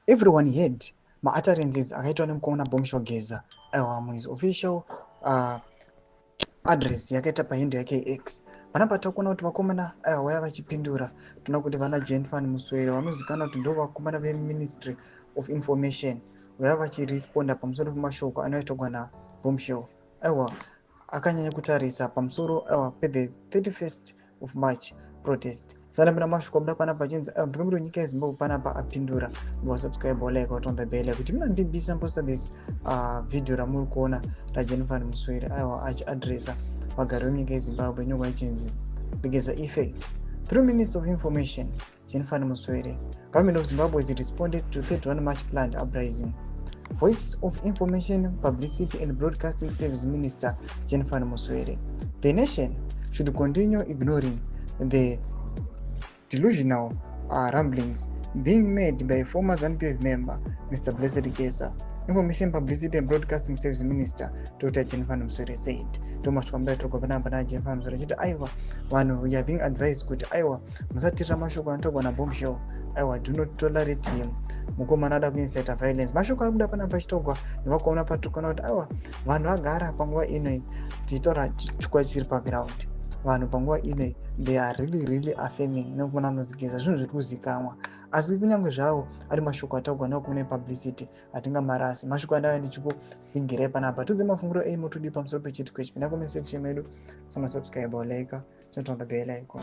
Everyone heard mautterances akaitwa nemukomana Bombshell Geza, aiwa, muhis official address yakaita pahandle yake X. Panapa takuona kuti vakomana, aiwa, vaya vachipindura. Toona kuti vana Jenfan Muswere, vanozikanwa kuti ndo vakomana veMinistry of Information, vaya vachiresponda pamusoro pemashoko anoitwa naBombshell, aiwa, akanyanya kutarisa pamusoro, aiwa, pethe 31st of March protest. Sanapinda mashoko abuda panapa achinzi, aiwa, mutungamiri wenyika yeZimbabwe panapa apindura. Wasubscribe, like, on the bell kuti mina BBC amposta this video ramuri kuona raJenfan Muswere, aiwa, achiadresa vagari vemunyika yeZimbabwe. Nyogwa ichinzi "The Geza Effect". Through Minister of Information Jenfan Muswere, Government of Zimbabwe has responded to 31 March planned uprising. Voice of Information, Publicity and Broadcasting Service Minister Jenfan Muswere: "The nation should continue ignoring the delusional ramblings being made by former ZANU-PF member Mr. Blessed Geza," Information, Publicity and Broadcasting Service Minister Dr. Jenfan Muswere said. Ndomasvika tiri panapa naJenfan Muswere achiti, aiwa, vanhu, we are being advised kuti, aiwa, musatirira mashoko anotaurwa naBombshell. Aiwa, do not tolerate him. Mukomana ada kuincita violence. Mashoko ari kuda panapa achitaurwa nevakomana patukana kuti, aiwa, vanhu vagara panguva inoi, tichitaura chikwa chiri paground, vanhu panguva inoi, they are really really affirming nekuona anozigeza zvinhu zviri kuzikamwa. Asi kunyange zvavo ari mashoko ataurwa nevakomana vepublicity, hatingamarasi. Mashoko andava ndichikuvigirai panapa. Tudze mafungiro ei motodi pamusoro pechiitiko ichi. Pinda comment section medu, sonosubscribe, like, turn on the bell icon.